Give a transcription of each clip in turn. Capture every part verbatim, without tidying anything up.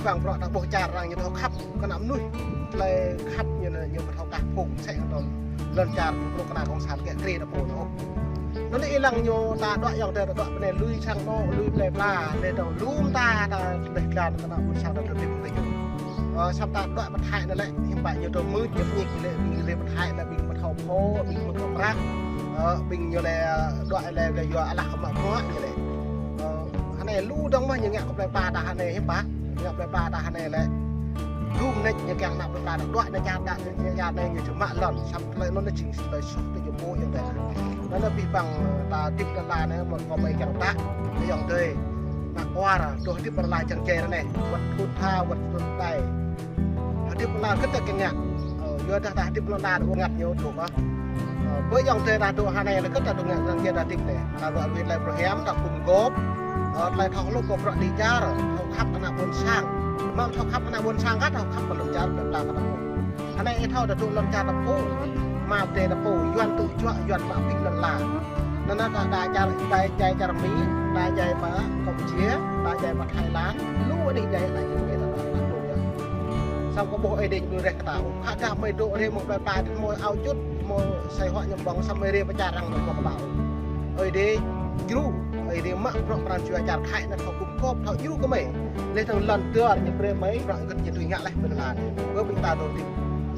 Bang bruă ta ƀuh čar arăng ñu thâo khăp kơ ană mơnuih. Tơlơi khăp ñu anai ñu ƀu thâo kah phung sĕ kơ tơl lŏn čar bruă kơ ană cộng sản kiăng krê ta pô anŭn. Anŭn yơh ih lăng ñu ta đuaĭ ayŏng adơi ta đuaĭ pơ anai lui sang anŏ, lui plơi pla, anai dŏ lŏm ta, ta lĕ glan kơ ană ƀôn sang ta tơlơi pơkơjăp. Ơ, samơ̆ ta đuaĭ pơ Thái anai lĕ, hiư̆m pă ñu tơl mưč, ñu pơñik lĕ, ƀing lĕ pơ Thái lĕ, ƀing ƀu thâo pô, ƀing ƀu thâo prăk. Ơ, ƀing ñu lĕ, đuaĭ lĕ, lĕ yua alah kơ mă bruă ñu lĕ. Ơ, hơnai lu dơ̆ng mơ̆ ñu ngă kơ plơi pla ta hơnai hiư̆m pă. Ngă plơi pla ta hơnai lĕ. Dŭm anai ñu kiăng ngă plơi pla ta đuaĭ anai čar ta, ñu čar anai ñu čơmă lŏn, samơ̆ tơlơi anŭn anai jing tơlơi soh tơ jơmô ayŏng adơi. Anŭn anai abih bang ta hơdip lŏn la anai mơ̆n kơ mơi kiăng ta, ayŏng adơi. Ană kuar, dŏ hơdip lŏn la čang čai anai, wơ̆t thut tha, wơ̆t thut tai. Hơdip lŏn la kơ ta kiăng ngă. Ơ, yua dah ta hơdip lŏn la dŏ ngă ñu dŏ kơ. Ơ, ƀơi ayŏng adơi ta dŏ hơnai lĕ kơ ta dŏ ngă lŏn čar ta hơdip anai. Ta dŏ wĭt lĕ bruă hiam, ta gum gôp. Ơ, tơlơi thâo hluh kơ bruă đi čar, thâo khăp kơ ană ƀôn sang. Mă thâo khăp kơ ană ƀôn sang kah, thâo khăp kơ lŏn čar plơi pla kơ ta pô. Hơnai ih thâo ta dŏ lŏn čar ta pô. Mă tơ ta pô, Yuan tŭ juă, Yuan mă pĭt lŏn la. Anŭn anai ta đa čar, đa djai čar Mi, đa djai pơ Campuchia, đa djai pơ Thái Lan, lu anai djai anai čar Mi ta ta ta dŏ yơh. Samơ̆ kơ ƀuh Ơi Adai ñu reh kơ ta. Khă dah mơi dŏ reh mơ̆ng plơi pla ta mơi ao čut, mơi sai huă ñăm ƀơ̆ng samơ̆ mơi reh pơ čar arăng anŭn ƀu kơ ƀă. Ơi Adai djru, Ơi Adai mă bruă pran jua čar Thái anai thâo gum gôp, thâo djru kơ mơi. Lĕ tơ̆ng lŏn dơr ñu brơi mơi, bruă hơget ñu tui ngă lĕ pơ tơlơi anai. Kơ ƀing ta dŏ hơdip.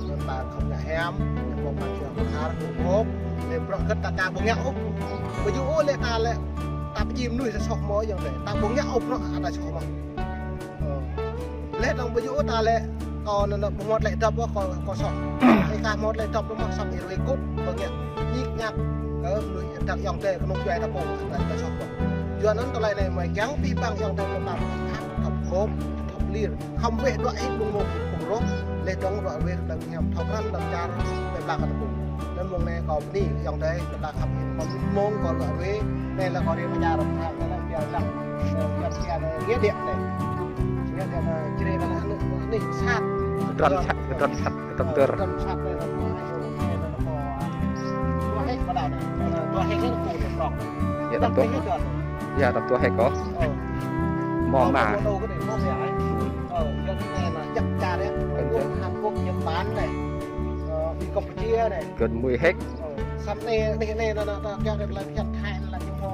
Lŏn ta khŏm ngă hiam, ñu ƀơ̆ng pran jua pơkar, gum gôp, lĕ bruă hơget ta ka ƀu ngă ôh. Ƀu djơ̆ ôh lĕ ta lĕ, ta pơjing mơnuih ta soh mơ̆ ayŏng adơi. Ta ƀu ngă ôh bruă ta soh mơ̆. Ơ. Lĕ tơ̆ng ƀu djơ̆ ôh ta lĕ, kâo anŭn anŭn ƀu hmâo tơlơi dŏp ôh kâo, kâo soh. Ih kah hmâo tơlơi dŏp ôh mơ̆ samơ̆ ih ruai kŭt, ƀu ngă ñik ñak, kơ mơnuih ta ayŏng adơi, kơnuk djuai ta pô, ta, ta soh ƀơ̆ng. Yua anŭn tơlơi anai mơi kiăng abih bang ayŏng adơi ta khăp, khăp gum gôp, khăp lir. Khŏm weh dŏ hĭ ƀơ̆ng mông ƀơ̆ng rŏh, lĕ dŏng dŏ weh lăng hiam thâo krăn lăng čar, lĕ plơi pla kơ ta pô. Anŭn mông anai kâo bơni ayŏng adơi, plơi pla khăp hiam kâo mơ̆ng kâo dŏ weh, anai lĕ kâo reh mơ̆ng čar, lĕ lăng biă lăng, lĕ biă lăng nghĩa địa anai. Nghĩa địa anai, čơrê lăng anai, anai sat. Kơdrăn sat, kơdrăn sat, kơdrăn dơr. Kơdrăn sat anai, anai, anai, anai, dua hek ƀơi anai, dua hek anai, anai, anai. Yơh, tăm dua. Yơh, tăm dua hek kâo. Ơ. Mơ̆ng anai. Mơ̆ng anai kơ anai, mơ̆ng anai. Ơ, yơh anai anai, djăp čar anai. Kơdrăn. Trung Quốc, Hàn Quốc, Nhật Bản anai. Ơ, đi Campuchia anai. Kơdrăn mười hek. Ơ, samơ̆ anai, anai, anai, anai, anai, kiăng reh lŏn čar Thái anai lĕ ñu hmâo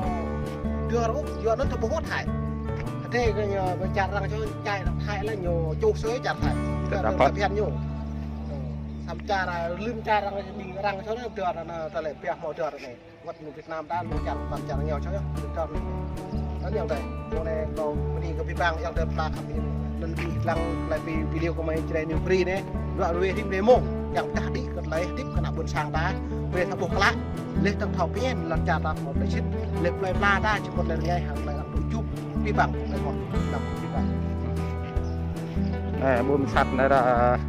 dơr ôh, yua anŭn ta ƀu hmâo Thái. Hơdai kơ ñu, ƀơi čar arăng čô, čar Thái lĕ ñu čuh sui čar Thái. Kơdrăn ta phat. Lŏn čar ñu. Ơ, samơ̆ čar, lŏn čar arăng, ƀing arăng čô anai dơr anai, ta lĕ biă hmâo dơr anai. Wơ̆t mơ̆ng Việt Nam ta lu čar, ƀing čar ñu čô yơh, čar ñu. Anŭn ayŏng adơi, mông anai kâo bơni kơ abih bang ayŏng adơi ta khăp hiam. Anŭn abih lăng tơlơi video kơ mơi čơđai ñu free anai. Dŏ ruai hĭ mơi mơ̆ng, kiăng pơdah đĭ kơ tơlơi hơdip kơ ană ƀôn sang ta. Mơi thâo ƀuh klă, lĕ tơ̆ng thâo phiăn, lŏn čar ta hmâo tơlơi sĭt, lĕ plơi pla ta, či mơ̆t lĕ rơngai hăng tơlơi arăng tŭ čup, abih bang, tơlơi mơ̆n, lăng abih bang. Anai, ƀôn sat anai dah,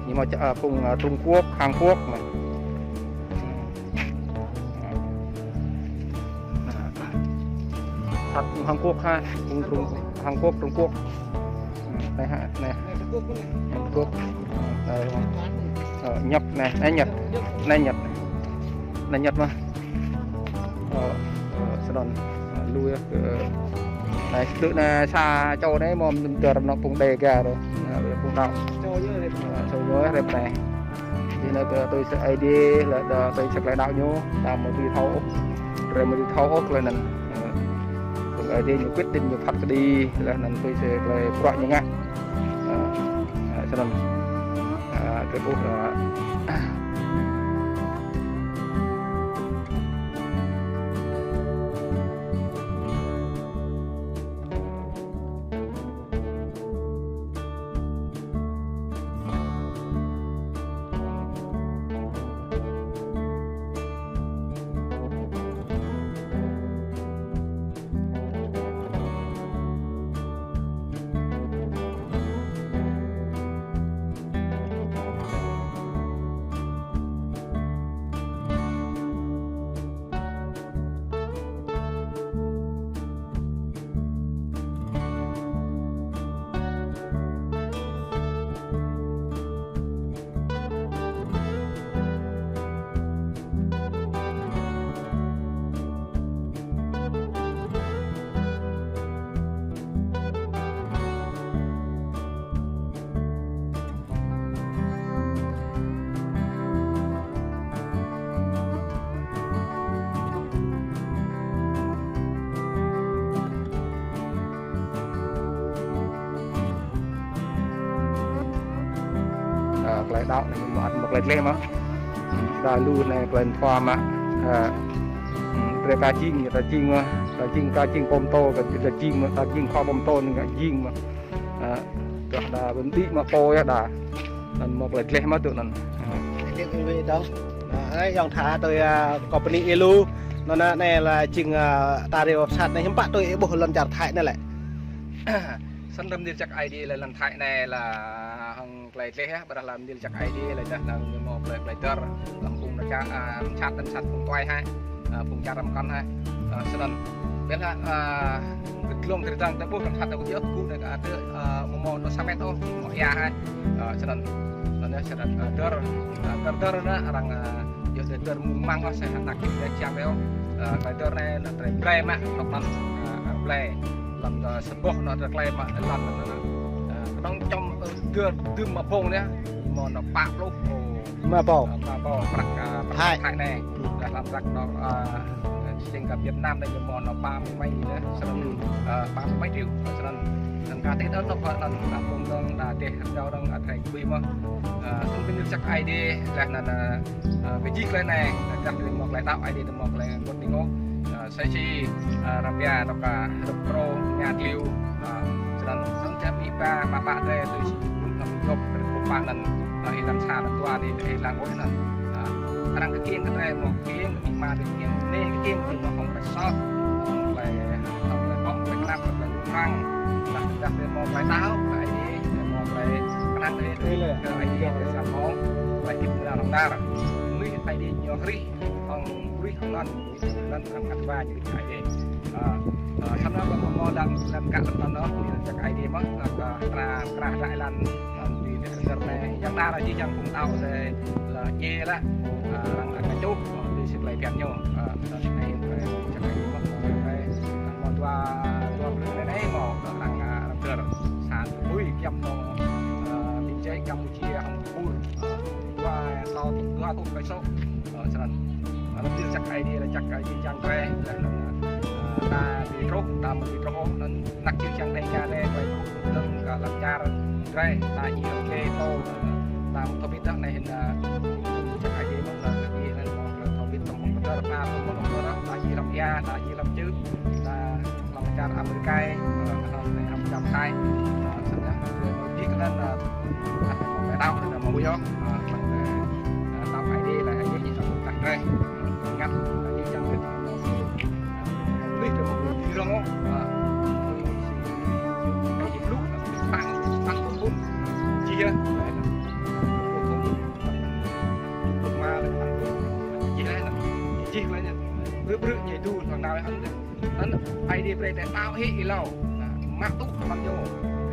ñu mă čar, ơ, phung, ơ, Trung Quốc, Hàn Quốc anai. Sat Hàn Quốc ha, Trung, Trung, Hàn Quốc, Trung Quốc. Anai ha, anai. Hàn Quốc. Anai, ơ, Nhật anai, anai Nhật. Anai Nhật. Anai Nhật mơ̆n. Ơ, ơ, sơnŏn. Ơ, lui, ơ, anai, tui anai sa čô anai mơ̆n dơr anŏ phung Đêga ôh. Anai, phung đaŏ. Ơ, čô ñu rep anai. Anai, tui, tui sa Ơi Adai, lĕ, tui sa tơlơi đaŏ ñu, ta mơ̆ tui thâo ôh. Ră mơ̆ tui thâo ôh tơlơi anŭn. Ơ, tui Ơi Adai ñu quyết định ñu phat kơđi, lĕ anŭn tui sa tơlơi bruă ñu ngă. Ơ, ơ, sơnŏn. Ơ, tui ôh, ơ, Tơlơi đaŏ anai mơ̆ ăt mơ̆ tơlơi gleh mơ̆. Đa lu anai tơlơi thua mă. Ơ, tơlơi ka jing, ka jing mơ̆, ka jing, ka jing pô pơtô, ka, ka jing mơ̆, ka jing khua pô pơtô anai ka jing mơ̆. Ơ, tơdah đa ƀing đĭ mă pô yơh đa. Anŭn mơ̆ tơlơi gleh mơ̆ tui anŭn. Ơ. Tơlơi gleh mơ̆ tui. Ơ, anai yơh tha tui, ơ, company Êlu. Anŭn anai lĕ jing, ơ, ta rê wơ̆t sat anai hiư̆m pă tui ih ƀuh lŏn čar Thái anai lĕ. Snăn răm nir čăk Aê Diê lĕ lŏn Thái anai lĕ hăng tơlơi gleh yơh, ƀiădah lăm nir čăk Aê Diê lĕ dah lăm ñu mơ̆ tơlơi, tơlơi dơr, lăm phung rơčă, a, msat, msat phung tuai hă, a, phung čar răm kăn hă. A, snăn. Ƀiădah, a, kơ glông tơdang tơ ƀuh, kăn hă tơ ƀuh yơh, gŭ anai kơ tơ, a, mơ̆ mơ̆ anŭn sa met ôh, mơ̆ ia hă. A, snăn. Snăn yơh, snăn, a, dơr, a, dơr, dơr anŭn arăng, a, yơh dơr, dơr mơ̆ng mơ̆ng ôh, sa hă nak kơ tơlơi čang ôh. A, tơlơi dơr anai, anŭn tơlơi blai mă, tŏk anŭn, a, blai. Lăm, a, Ƀôh anŭn tơlơi mă lăn anŭn. Ơ, kơnơ̆ng čŏm, ơ, dơr dưm mă ƀơ̆ng anai, mơ̆ anŭn pă pluh, ơ, mă ƀơ̆ng. Ơ, mă ƀơ̆ng prăk, ơ, prăk Thái. Thái anai. Dah lăm prăk anŭn, ơ, jing kơ Việt Nam anai mơ̆ anŭn pă mơ̆ng mai anai, snăn, ơ, pă mơ̆ng mai triệu, snăn. Snăn kơ tơlơi anŭn, anŭn, anŭn, ƀơ̆ng anŭn, anŭn, tơlơi anŭn, anŭn, tơlơi kơ ƀuh mơ̆. Ơ, snăn ƀing nir čăk Aê Diê, lĕ anŭn, ơ, Ơ, ƀing jih tơlơi anai, tơdah tơlơi mơ̆ tơlơi đaŏ Aê Diê tơ mơ̆ tơlơi ƀuh anai ôh. Ơ, sa čô, ơ, rơbia tŏk, ơ, rơ̆p krô, ngă kliu, ơ, snăn, snăn čăm ih ba, mă ba tơlơi tui si, ƀuh anŭn yŏp, rơ̆p pă anŭn, ơ, ih lăng sa anŭn tua anai, ih lăng ôh anŭn. Ơ, arăng kơ kiăng kơ tơlơi mơ̆ kiăng, ih mă tơlơi kiăng, anai kơ kiăng, tơlơi mơ̆ hŏng tơlơi soh, hŏng tơlơi, hŏng tơlơi ƀơ̆ng, tơlơi kơnăp, tơlơi rŭng răng, tơdah, tơdah tơlơi mơ̆ tơlơi đaŏ, Aê Diê, tơlơi mơ̆ tơlơi kơnang Aê Diê, kơ Aê Diê, kơ sa mơ̆, tơlơi hơdip tơlơi rŏng dar. Mơnuih Aê Diê ñu hrih, hŏng brơi hŏng anŭn, anŭn arăng ăt ba ñu Aê Diê. Ơ, ơ, samơ̆ ƀing mơ̆ mơ̆ lăm, lăm kă lăm anŭn, ñu čăk Aê Diê mơ̆, ơ, kơ tra, tra rai lăn, ơ, tui tơlơi dơr anai. Yang đa lĕ jih jang phung đaŏ lĕ, lĕ djai lĕ, ơ, arăng, arăng čuh, ơ, tui si tơlơi phiăn ñu, ơ, anŭn anai, ơ, čăk Aê Diê mơ̆, ơ, mơ̆ dua, dua blư̆ anai anai mơ̆, arăng, ơ, arăng dơr, sa tui kiăm mơ̆, ơ, ƀing djai Campuchia, hŏng Kur, ơ, dua, sa, dua tuh pai sô. Ơ, snăn. Ơ, lăm nir čăk Aê Diê lĕ čăk Aê Diê čang drơi, lĕ, ơ, ta ƀu truh, ta ƀu truh ôh, anŭn anak čư̆ čang đe ña đe, ƀai truh, dơ̆ng kơ lăm čar drơi, ta či hăng kê tô, ta thâo ƀiă dah anai hĭn, ơ, čăk Aê Diê mơ̆, lĕ Aê Diê anŭn mơ̆, lĕ thâo ƀiă tơm hŏng pơtơr, ta tơm hŏng pơtơr, ta či lăm ia, ta či lăm čư̆, ta lăm čar Amêrik, ơ, lăm čar Thái, ơ, snăn, ơ, jih kơ anŭn, ơ, Ơ, tơlơi đaŏ anai mơ̆ ƀu yơh, ơ, tơlơi, ơ, đaŏ Aê Diê lĕ Aê Diê ñu tơlơi kah drơi. Ngă, Aê Diê čang drơi. Ơ, ƀlih drơi mơ̆ ƀu djơ̆ rŏng ôh. Ơ, Aê Diê blŭ, păng, păng pun pun. Jih yơh. Blŭ mă lĕ păng pun. Jih lĕ, jih lĕ ñu. Brư̆ brư̆ ñu dŭ, păng đaŏ lĕ anŭn. Anŭn Aê Diê brơi tơlơi đaŏ hĭ ih hlâo. Anŭn, mă tŭ mơ̆ng ñu.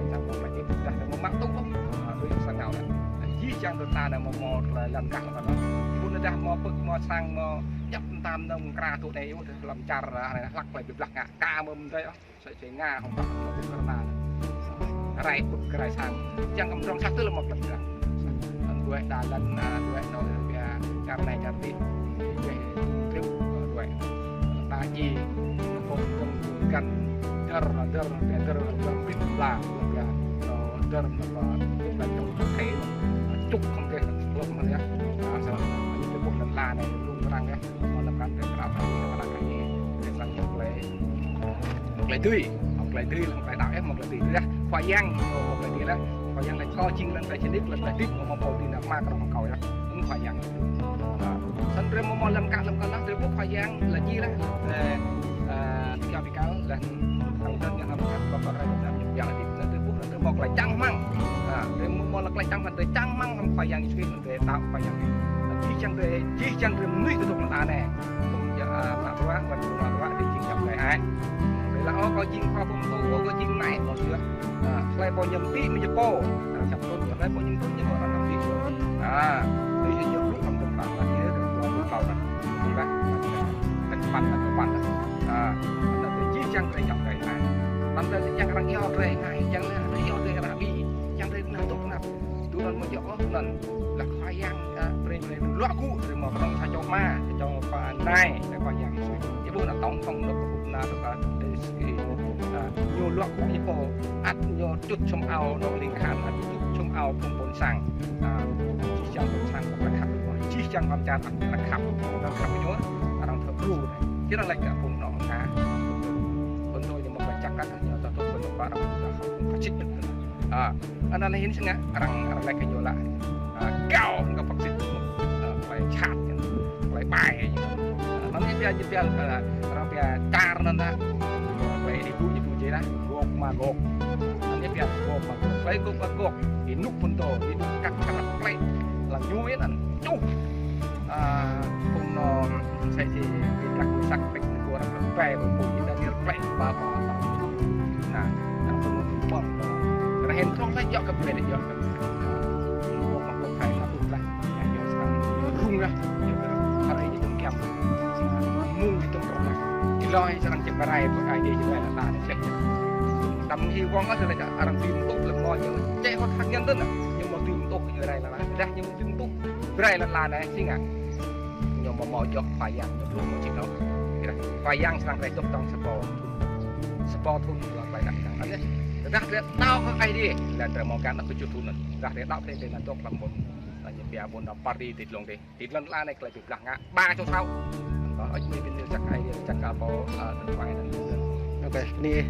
Ih čang mơ̆ tơlơi ih dah mơ̆ mă tŭ. Anŭn, tui sang ngao anŭn. Anŭn, jih jang tơlơi ta anai mơ̆ mơ̆ tơlơi lăm kah lăm anŭn. Ƀu anŭn dah mơ̆ pơ̆k mơ̆ sang mơ̆ djăp mơtam anŭn mơ̆ng kra tŭ anai yơh lăm čar anai hlăk tơlơi ƀiă blah ngă. Ka mơ̆ mơ̆ tơlơi ôh. Sa čô Nga hŏng pă hŏng pơkơr anŭn. Rai pŭt kơ rai sang. Čang kăm drŏng sat tơl mơ̆ pơkơr. Anŭn đuaĭ đa lăn, a, đuaĭ nao rơbia čar anai čar adih. Đuaĭ triu, đuaĭ. Ta či kông kông găn dơr, dơr, dơr, dơr, dơr, pit la, rơbia. Dơr, dơr, dơr, čŭk hŏng kê, klŏk hŏng kê. A, sa, anŭn tơpŭk lăn la anai, lung răng yơh. Mơ̆ lăm kăn tơlơi krao kơ anai, kơ anai kơ anai, tơlơi sang hŏng tơlơi, hŏng tơlơi dưi, hŏng tơlơi dưi, hŏng tơlơi đaŏ, hŏng tơlơi dưi. Tơdah Khua Yang, hŏng tơlơi dưi lah. Khua Yang laĭ kâo jing lăn tơlơi sĭt, lăn tơlơi hơdip, mơ̆ mơ̆ pô ding nao mă kơ hŏng kâo yơh. Anŭn Khua Yang. Ơ, snăn drơi mơ̆ mơ̆ lăm kă lăm kăn lah, drơi ƀuh Khua Yang, lĕ jih lah. Ơ, ơ, tơlơi ƀing kâo, lĕ, hăng tơlơi yang hăng kăn, pơkơr rai lăm yang hơdip, lĕ drơi ƀuh, lĕ drơi mơ̆ tơlơi čang hmăng. Ơ, drơi mơ̆ mơ̆ lĕ tơlơi čang hmăng, tơlơi čang hmăng hăng Khua Yang Yêsu Krist. Tơlơi đaŏ Khua Yang. Jih jang drơi, jih jang drơi mơnuih tơdŏk lăn anai. Phung, a, mă bruă, wăt mă bruă, drơi jing jang drơi ai. Drơi laĭ, ơ, kâo jing khua pơtô, ơ, kâo jing anai, kâo jing, a, tơlơi pô ñăm tĭ mơ̆ jing pô. A, čăp tŭn, tơlơi pô ñăm tŭn, ñăm pô anăm tĭ. A, drơi jing jang drơi khŏm tơm păng, a, drơi jing jang drơi khŏm tơm păng. Tơm păng, tơm păng. A, anŭn drơi jih jang drơi jang drơi ai. Anŭn drơi jih jang arăng iâu drơi ai, jang arăng iâu drơi arăng bi, jang drơi anăm tŭk anăm. Tui anŭn mơ̆ jŏk ôh, anŭn lah Khua Yang, a, brơi, brơi, luă gŭ, brơi mơ̆ kơnơ̆ng sa čô ama, sa čô pơ anai, lah Khua Yang Yêsu. Ih ƀuh anŭn tŏng tŏng dŏ kơ ƀuh anŭn dŏ kơ đê si, a, ñu Luă gŭ ñu pô, ăt ñu čŭt čum ao, ñu ling khan, ăt čŭt čum ao phung ƀôn sang. A, jih jang ƀôn sang kơ plă khăp, jih jang lăm čar ăt plă khăp, plă khăp ñu, arăng thâo gru. Či arăng laĭ kơ phung anŏ ka. Phung tui ñu mă plă čăk kơ ñu thâo thâo phung anŏ ka arăng thâo phung ka čit. A, anŭn lĕ hin sĭt ngă arăng, arăng laĭ kơ ñu laĭ. A, kâo kơ păk sĭt. A, plei čhat, plei ƀai. A, anŭn ñu pia, ñu pia, a, arăng pia čar anŭn dah. Plei ñu ƀu, ñu ƀu jĕ dah. Gôk Magôk. Anŭn ñu pia Gôk Magôk. Plei Gôk Magôk. Ñu nuk phun tui, ñu nuk kăk kăk plei. Lăng ñu anŭn. Čuh. A, phung anŏ Sĕ či ƀing rak mơsak pĕk nơgô arăng pĕk ƀai ƀu ƀu ih Daniel pĕk ba ba ba. Nah, arăng pơmŭt pơm. Arăng hên tŏng lĕ yŏk kơ ƀai lĕ yŏk kơ. Mơ̆ng mă pơk hai satu lah. Yŏk srăng yŏk rŭng lah. Yŏk kơ arăng hơrai ñu tŏng kiăng. Mơ̆ng ñu tŏng rŏng lah. Či lơi srăng čem barai pơk ai dê či ƀai lă ta anai sĕ. Tăm hi wong lah srăng arăng tui mơtŭk lĕ mơ̆ ñu. Čĕ hŏt hăng ñăn tơ̆n lah. Ñu mơ̆ tui mơtŭk ñu rai lă la. Dah ñu mơ̆ tui mơtŭk. Rai lă la anai sĭt ngă. Ñu mơ̆ mơ̆ djŏ Khua Yang ñu blung mơ̆ či dŏ. Kơ Khua Yang srăng rai dŏ tŏng sa pô. Sa pô thŭn lŏn plei đăp kăng. Anai, tơdah drei đaŏ kơ Aê Diê, lŏn drei mơ̆ găn kơ kơčŭt thŭn anŭn. Tơdah drei đaŏ kơ Aê Diê lŏn dŏ lăm ƀôn. Lŏn ñu pia ƀôn đăp pari ti dlông dê. Ti lŏn la anai klei bi blah ngă. Ba čô sâo. Anŭn ăt mơ̆ ƀing ñu čăk Aê Diê, čăk kơ pô, a, tơnua anŭn. Ok, anai.